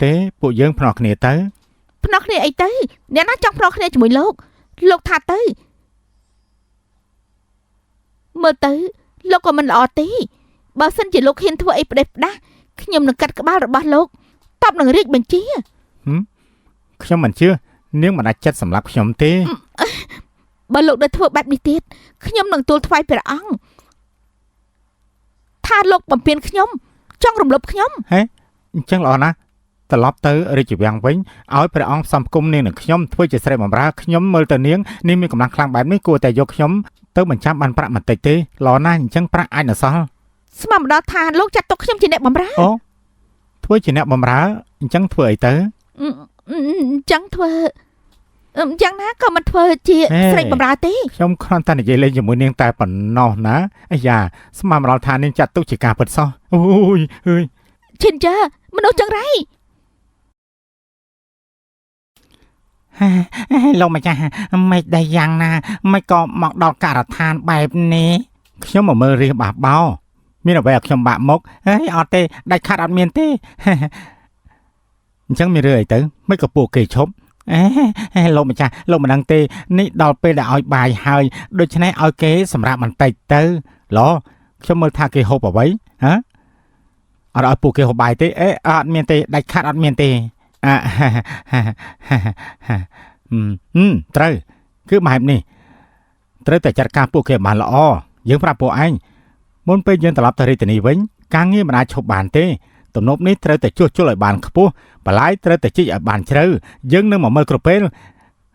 ទេពួកយើងភ្នាល់គ្នាទៅ ភ្នាល់គ្នាអីទៅអ្នកណាចង់ភ្នាល់គ្នាជាមួយលោកលោកថាទៅមើលទៅលោកក៏មិនល្អទេបើសិនជាលោកហ៊ានធ្វើអីផ្ដេសផ្ដាស់ខ្ញុំនឹងកាត់ក្បាលរបស់លោកតបនឹងរាជបញ្ជា ខ្ញុំមិនជឿនាងមិនអាចចិត្តសម្លាប់ខ្ញុំទេ បើលោកនៅធ្វើបែបនេះទៀតខ្ញុំនឹងទូលថ្វាយព្រះអង្គថាលោកបំពេញខ្ញុំចង់រំលោភខ្ញុំ អញ្ចឹងល្អណាស់ត្រឡប់ទៅរាជវាំងវិញឲ្យព្រះអង្គផ្សំផ្គុំនាងនឹងខ្ញុំធ្វើជាស្រីបម្រើខ្ញុំមើលទៅនាងនាងមានកម្លាំងខ្លាំងបែបនេះគួរតែយកខ្ញុំទៅបញ្ចាំបានប្រាក់បន្តិចទេល្អណាស់អញ្ចឹងប្រាក់អាចនៅសល់ ស្មានម្ដងថាលោកចាត់ទុកខ្ញុំជាអ្នកបម្រើ អូធ្វើជាអ្នកបម្រើអញ្ចឹងធ្វើអីទៅ អញ្ចឹងធ្វើយ៉ាងណាក៏មិនធ្វើជាស្រីបម្រើទេ ខ្ញុំគ្រាន់តែនិយាយលេងជាមួយនាងតែប៉ុណ្ណោះណាអាយ៉ាស្មានម្ដងថានាងចាត់ទុកជាការពិតសោះអូយអើយ ឈិនចាមនុស្សចង្រៃ លោកម្ចាស់មិនដែរយ៉ាងណាមិនក៏មកដល់ការដ្ឋានបែបនេះ ខ្ញុំមកមើលរាសបះបោមានអ្វីឲ្យខ្ញុំបាក់មុខ ហេអត់ទេដាច់ខាត់អត់មានទេ អញ្ចឹងមានរឿងអីទៅមិនក៏ពួកគេឈប់ អេលោកម្ចាស់លោកមិនដឹងទេនេះដល់ពេលដែលឲ្យបាយហើយដូច្នេះឲ្យគេសម្រាប់បន្តិចទៅ ឡខ្ញុំមើលថាគេហូបអ្វីហ៎អត់ឲ្យពួកគេហូបបាយទេ អេអត់មានទេដាច់ខាត់អត់មានទេ អា ហឹមត្រូវគឺបែបនេះត្រូវតែចាត់ការពួកគេឲ្យបានល្អយើងប្រាប់ពួកឯងមុនពេលយើងត្រឡប់ទៅរាជធានីវិញការងារមិនអាចឈប់បានទេទំនប់នេះត្រូវតែជួសជុលឲ្យបានខ្ពស់បន្លាយត្រូវតែជីកឲ្យបានជ្រៅយើងនឹងមកមើលគ្រប់ពេល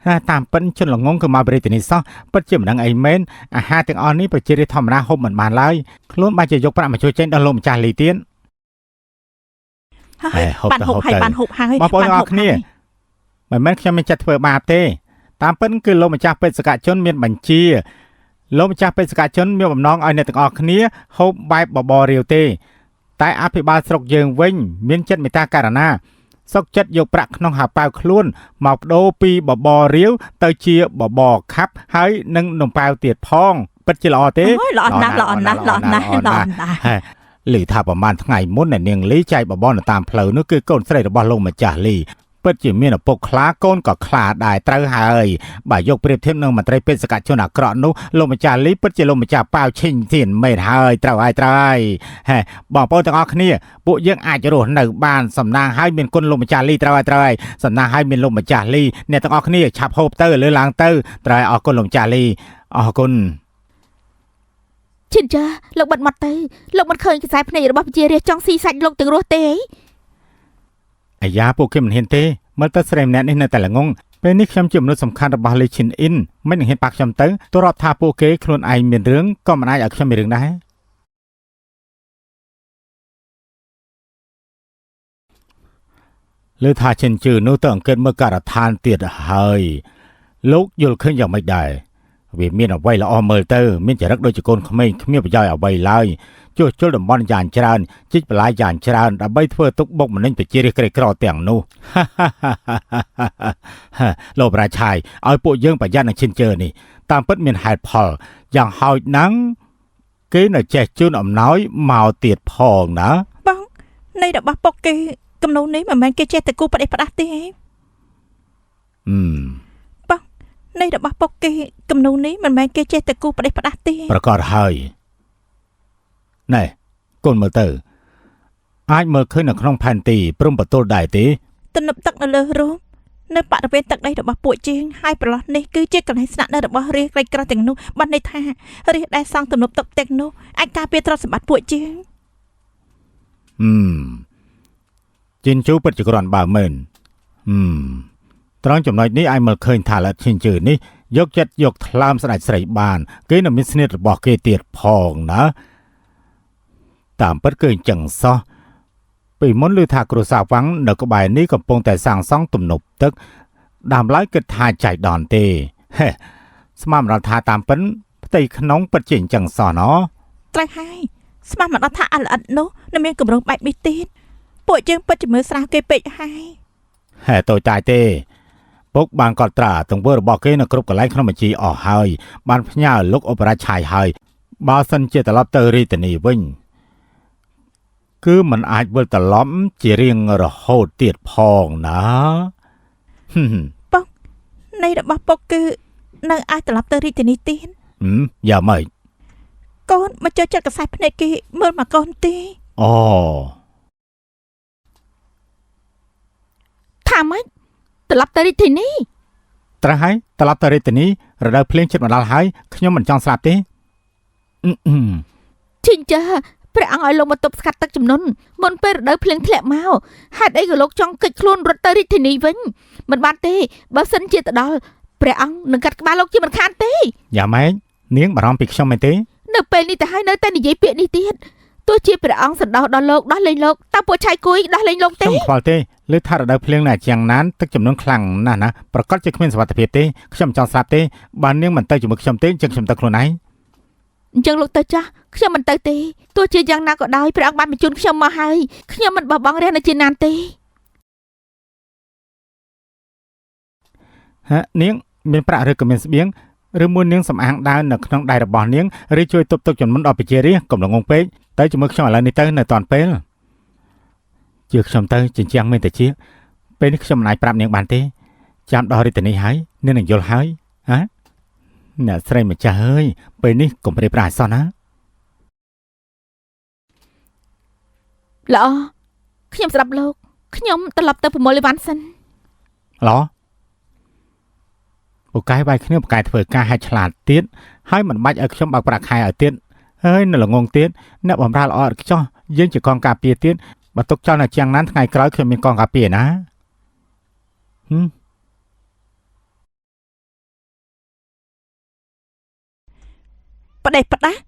ហាតាមពិនជនល្ងងគឺមកពីរាជធានីសោះពិតជាមិនដឹងអីមែនអាហារទាំងអស់នេះប្រជារាស្ត្រធម្មតាហូបមិនបានឡើយខ្លួនបានជាយកប្រាក់មកជួយចេញដល់លោកម្ចាស់លីទៀត ហើយ ហូប បានហូប ទៅហូបទៅ ហើយបានហូបហើយ បងប្អូន បាន ទាំងអស់គ្នា ហូបហើយ មិនមែនខ្ញុំមានចិត្តធ្វើបាបទេតាមពិតគឺលោកម្ចាស់បេសកជនមានបញ្ជាលោកម្ចាស់បេសកជនមានបំណងឲ្យអ្នកទាំងអស់គ្នាហូបបែបបបររាវទេ តែអភិបាលស្រុកយើងវិញ មានចិត្តមេត្តាករណាសុកចិត្តយកប្រាក់ក្នុងហោប៉ៅខ្លួនមកបដូរពីបបររាវទៅជាបបរខាប់ហើយនឹងនំប៉ាវទៀតផងពិតជាល្អទេ អូយល្អណាស់ល្អណាស់ល្អណាស់ល្អណាស់ ឮថាប្រហែលថ្ងៃមុនអ្នកនាងលីចែកបបរនៅតាមផ្លូវនោះគឺកូនស្រីរបស់លោកម្ចាស់លីពិតជាមានឪពុកខ្លាកូនក៏ខ្លាដែរត្រូវហើយបើយកប្រៀបធៀបនឹងមន្ត្រីបេសកជនអាក្រក់នោះលោកម្ចាស់លីពិតជាលោកម្ចាស់ប៉ាវឈិញធានមែនហើយត្រូវហើយត្រូវហើយហេបងប្អូនទាំងអស់គ្នាពួកយើងអាចរស់នៅបានសំណាងហើយមានគុណលោកម្ចាស់លីត្រូវហើយត្រូវហើយសំណាងហើយមានលោកម្ចាស់លីអ្នកទាំងអស់គ្នាឆាប់ហូបទៅលើឡើងទៅត្រូវហើយអរគុណលោកម្ចាស់លីអរគុណ ឈិនចាលោកបិទមាត់ទៅលោកមិនឃើញខ្សែភ្នែករបស់ប្រជារាស្ត្រចង់ស៊ីសាច់លោកទាំងរស់ទេអី អាយ៉ាពួកគេមិនហ៊ានទេមើលទៅស្រីម្នាក់នេះនៅតែល្ងងពេលនេះខ្ញុំជាមនុស្សសំខាន់របស់លីឈិនអ៊ីនមិននឹងហ៊ានប៉ះខ្ញុំទៅទោះរាប់ថាពួកគេខ្លួនឯងមានរឿងក៏មិនអាចឲ្យខ្ញុំមានរឿងដែរលើថាចិនជឿនោះទៅអង្កេតមើលការដ្ឋានទៀតហើយលោកយល់ឃើញយ៉ាងម៉េចដែរវាមានអ្វីល្អមើលទៅមានចរិតដូចជាកូនក្មេងគ្មានប្រយោជន៍អ្វីឡើយជួសជុលតំបន់យ៉ាងច្រើនជីកបន្លាយយ៉ាងច្រើនដើម្បីធ្វើទុកបុកម្នេញប្រជារាស្ត្រក្រីក្រទាំងនោះ លោកប្រាឆាយឲ្យពួកយើងប្រយ័ត្ននឹងឈិនជើនេះតាមពិតមានហេតុផលយ៉ាងហោចណាស់គេនៅចេះជូនអំណោយមកទៀតផងណា បងនៃរបស់ពុកគេគំនូនេះមិនមែនគេចេះតែគូផ្ដេសផ្ដាស់ទេ អឺម នៃរបស់ពុកគេគំនូនេះមិនមែនគេចេះតែគូផ្ដេសផ្ដាស់ទេ ប្រកាសហើយណែកូនមើលទៅអាចមើលឃើញនៅក្នុងផែនទីព្រំប្រទល់ដែរទេ ទំនប់ទឹកនៅលើរូបនៅបរិវេណទឹកដីរបស់ពួកជាងហើយប្រឡោះនេះគឺជាកន្លែងស្នាក់នៅរបស់រាជក្រីក្រទាំងនោះបានន័យថារាជដែលសង់ទំនប់ទឹកទាំងនោះអាចការពារទ្រព្យសម្បត្តិពួកជាង អឺមជីនជូពិតជាគ្រាន់បើមែនអឺមត្រង់ចំណុចនេះអាចមើលឃើញថាលទ្ធឈិនជឺនេះយកចិត្តយកថ្លើមស្ដេចស្រីបាន គេនៅមានស្នៀតរបស់គេទៀតផងណាតាមពិតគឺអញ្ចឹងសោះពីមុនឮថាគ្រួសារវ៉ាំងនៅក្បែរនេះកំពុងតែសាងសង់ទំនប់ទឹកដើមឡើយគិតថាចៃដន្យទេហេស្មានម្ដងថាតាមពិនផ្ទៃក្នុងពិតជាអញ្ចឹងសោះណោះ ត្រូវហើយស្មានមិនដល់ថាអល្អិតនោះនៅមានគម្រោងបែបនេះទៀតពួកយើងពិតជាមើលស្រាលគេពេកហើយ ហេតូចតាចទេពុកបានកត់ត្រាទង្វើរបស់គេនៅគ្រប់កន្លែងក្នុងបញ្ជីអស់ហើយបានផ្ញើលោកអបរាជឆាយហើយបើសិនជាត្រឡប់ទៅរាជធានីវិញ គឺมันអាចវិលត្រឡប់ជារៀងរហូតទៀតផងណាហឹម នៃរបស់ពុកគឺនៅអាចត្រឡប់ទៅរាជធានីទៀត ហឹមយ៉ាងម៉េច កូនមកចូលចិត្តកសែភ្នែកគេមើលមកកូនទេ អូ ថាម៉េចត្រឡប់ទៅរាជធានី ត្រូវហើយត្រឡប់ទៅរាជធានីរដូវភ្លៀងជិតមកដល់ហើយខ្ញុំមិនចង់ស្លាប់ទេអឺអឺ ឈិញចាព្រះអង្គឲ្យលោកមកទប់ស្កាត់ទឹកជំនន់មុនពេលរដូវភ្លៀងធ្លាក់មកហេតុអីក៏លោកចង់គេចខ្លួនរត់ទៅរាជធានីវិញមិនបានទេបើសិនជាទៅដល់ព្រះអង្គនឹងកាត់ក្បាលលោកជាមិនខានទេ យ៉ាងម៉េចនាងបារម្ភពីខ្ញុំមែនទេ នៅពេលនេះទៅហើយនៅតែនិយាយពាក្យនេះទៀតទោះជាព្រះអង្គសន្តោសដល់លោកដោះលែងលោកតើពួកឆៃគួយដោះលែងលោក ខ្ញុំ ទេ មិនខ្វល់ទេលើថារដូវភ្លៀងនៅជាងណានទឹកចំនួនខ្លាំងណាស់ណាប្រកាសជាគ្មានសុវត្ថិភាពទេខ្ញុំមិនចង់ស្លាប់ទេបើនាងមិនទៅជាមួយខ្ញុំទេអញ្ចឹងខ្ញុំទៅខ្លួនឯង អញ្ចឹងលោកទៅចាស់ខ្ញុំមិនទៅទេទោះជាយ៉ាងណាក៏ដោយព្រះអង្គបានបញ្ជូនខ្ញុំមកហើយខ្ញុំមិនបោះបង់រះនៅជាណានទេ ហ៎នាងមានប្រាក់ឬក៏មានស្បៀងឬមួយនាងសំអាងដើរនៅក្នុងដៃរបស់នាងឬជួយទប់ទឹកចំនួនដល់ប្រជារាស្ត្រកុំល្ងងពេកទៅជាមួយខ្ញុំឥឡូវនេះទៅនៅតាន់ពេលជឿខ្ញុំទៅចិញ្ចាំងមានតែជាពេលនេះខ្ញុំមិនអាចប្រាប់នាងបានទេចាំដល់រាជធានីហើយនាងនឹងយល់ហើយហ៎អ្នកស្រីម្ចាស់អើយពេលនេះកុំព្រាយប្រាស់ឲ្យសោះណា ល្អខ្ញុំស្ដាប់លោកខ្ញុំត្រឡប់ទៅប្រមូលអីវ៉ាន់សិន ល្អពូកែវាយគ្នាពូកែធ្វើការឲ្យឆ្លាតទៀតហើយមិនបាច់ឲ្យខ្ញុំបើកប្រាក់ខែឲ្យទៀតហើយនៅល្ងងទៀតអ្នកបំរើល្អឥតខ្ចោះយើងជាកងការពារទៀតបើទុកចោលនៅជាងណានថ្ងៃក្រោយខ្ញុំមានកងការពារណាហឹម ប្តេសផ្ដាស់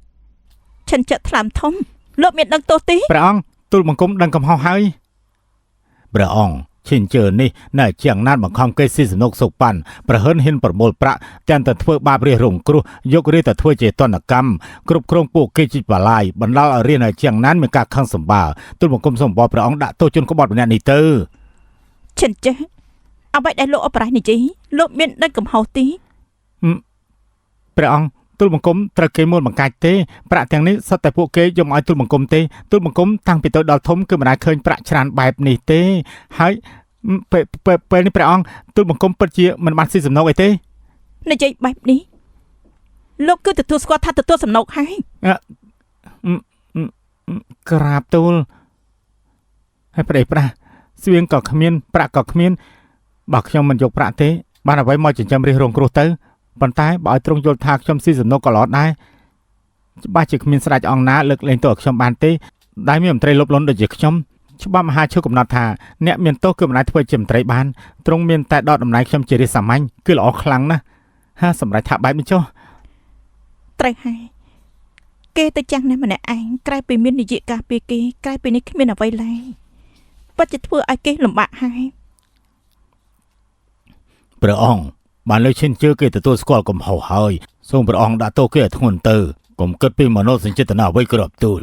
ឈិនចិត្តថ្លើមធំលោកមានដឹងទោសទេ ព្រះអង្គទូលបង្គំដឹងកំហុសហើយព្រះអង្គឈិនជើនេះនៅជាងណានបង្ខំគេស៊ីសំណុកសុកប៉ាន់ប្រហិនហ៊ានប្រមូលប្រាក់ទាំងតែធ្វើបាបរាជរងគ្រោះយករាជទៅធ្វើជាទណ្ឌកម្មគ្រប់គ្រងពួកគេជីបលាយបណ្ដាលឲ្យរាជនៅជាងណានមានការខឹងសម្បាទូលបង្គំសូមបព្រះអង្គដាក់ទោសជនក្បត់ម្នាក់នេះទៅ ឈិនចេះអ្វីដែលលោកអបរាជនិយាយលោកមានដឹងកំហុសទេ ព្រះអង្គទូលបង្គំត្រូវគេមួលបង្កាច់ទេប្រាក់ទាំងនេះសុទ្ធតែពួកគេយកមកឲ្យទូលបង្គំទេទូលបង្គំតាំងពីតូចដល់ធំគឺមិនដែលឃើញប្រាក់ច្រើនបែបនេះទេហើយពេលពេលពេលនេះព្រះអង្គទូលបង្គំពិតជាមិនបានស៊ីសំណូកអីទេ និយាយបែបនេះលោកគឺទទួលស្គាល់ថាទទួលសំណូកហើយ ក្រាបទូលហើយប្តីប្រាស់ស្វៀងក៏គ្មានប្រាក់ក៏គ្មានបើខ្ញុំមិនយកប្រាក់ទេបានអ្វីមកចិញ្ចឹមរាជរងគ្រោះទៅប៉ុន្តែបើឲ្យទ្រង់យល់ថាខ្ញុំស៊ីសំណូកក៏ល្អដែរច្បាស់ជាគ្មានស្ដេចអង្គណាលើកលែងទោសឲ្យខ្ញុំបានទេដែលមានមន្ត្រីលុបលន់ដូចជាខ្ញុំច្បាប់មហាឈើកំណត់ថាអ្នកមានទោសគឺមិនអាចធ្វើជាមន្ត្រីបានទ្រង់មានតែដកតំណែងខ្ញុំជារាជសាមញ្ញគឺល្អខ្លាំងណាស់ហាសម្រាប់ថាបែបនេះចុះ ត្រូវហើយគេទៅចាំងណាស់ម្នាក់ឯងក្រៅពីមាននិយាយការពីគេក្រៅពីនេះគ្មានអ្វីឡើយពិតជាធ្វើឲ្យគេលំបាកហើយ ព្រះអង្គបានលើកឈិនជើគេទទួលស្គាល់កំហុសហើយសូមព្រះអង្គដាក់ទោសគេឲ្យធ្ងន់ទៅកុំគិតពីមនោសញ្ចេតនាអ្វីក្របទូល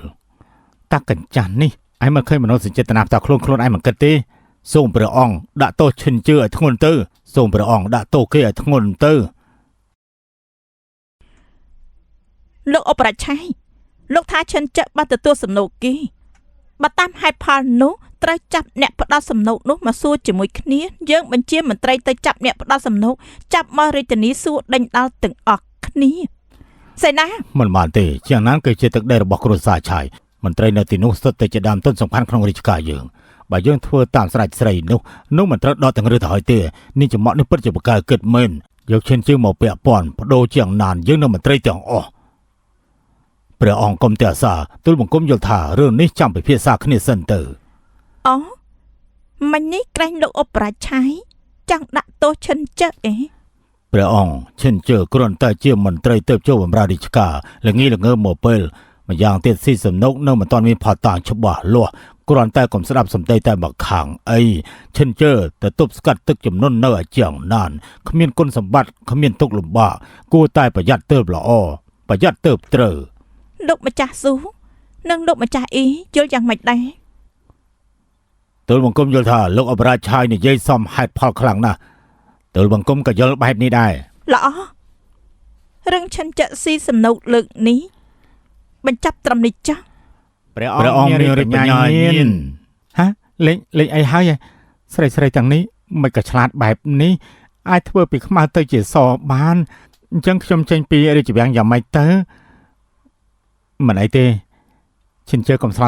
តាកញ្ចាស់នេះឯងមិនឃើញមនោសញ្ចេតនាផ្ទាល់ខ្លួនខ្លួនឯងមិនគិតទេសូមព្រះអង្គដាក់ទោសឈិនជើឲ្យធ្ងន់ទៅសូមព្រះអង្គដាក់ទោសគេឲ្យធ្ងន់ទៅ លោកអបរាជឆៃលោកថាឈិនចៈបានទទួលសំណូកគេបើតាមហេតុផលនោះត្រូវចាប់អ្នកផ្ដល់សំណូកនោះមកសួរជាមួយគ្នាយើងបញ្ជាមន្ត្រីទៅចាប់អ្នកផ្ដល់សំណូកចាប់មករាជធានីសួរដេញដោលទាំងអស់គ្នាសេនា មិនបានទេជាងนั้นគឺជាទឹកដីរបស់គ្រួសារឆៃមន្ត្រីនៅទីនោះសុទ្ធតែជាដើមទុនសំខាន់ក្នុងរាជការយើងបើយើងធ្វើតាមស្រេចស្រីនោះនោះមិនត្រូវដកទាំងឬទៅហើយទេនេះចំមកនេះពិតជាបកកើតគិតមែនយកឈិនជើមកពាក់ព័ន្ធបដូរជាងណានយើងនឹងមន្ត្រីទាំងអស់ព្រះអង្គកុំទេអាសាទូលបង្គំយល់ថារឿងនេះចាំពិភាក្សាគ្នាសិនទៅ អូមិញនេះក្រែងលោកអបរាជឆៃចង់ដាក់ទោសឈិនចៈអេ ព្រះអង្គឈិនជើគ្រាន់តែជាមន្ត្រីទៅចូលបម្រើរាជការល្ងីល្ងើមកពេលម្យ៉ាងទៀតស៊ីសំណុកនៅមិនទាន់មានផតាងច្បាស់លាស់គ្រាន់តែកុំស្ដាប់សម្ដីតែមកខាងអីឈិនជើទៅទប់ស្កាត់ទឹកជំនន់នៅឲ្យជាងណានគ្មានគុណសម្បត្តិគ្មានទុកលំបាកគួរតែប្រយ័ត្នទៅល្អប្រយ័ត្នទៅត្រូវ លោកម្ចាស់ស៊ូនិងលោកម្ចាស់អ៊ីយល់យ៉ាងម៉េចដែរ ទូលបង្គំយល់ថាលោកអបរាជឆាយនិយាយសមហេតុផលខ្លាំងណាស់ទូលបង្គំក៏យល់បែបនេះដែរ ល្អរឿងឈិនចៈស៊ីសំណូកលើកនេះបញ្ចប់ត្រឹមនេះចាស់ ព្រះអង្គមានរាជបញ្ញាញាណ ហាលេងលេងអីហើយស្រីស្រីទាំងនេះមិនក៏ឆ្លាតបែបនេះអាចធ្វើពីខ្មៅទៅជាសបានអញ្ចឹងខ្ញុំចេញពីរាជវាំងយ៉ាងម៉េចទៅមិនអីទេឈិនជើកុំស្លន់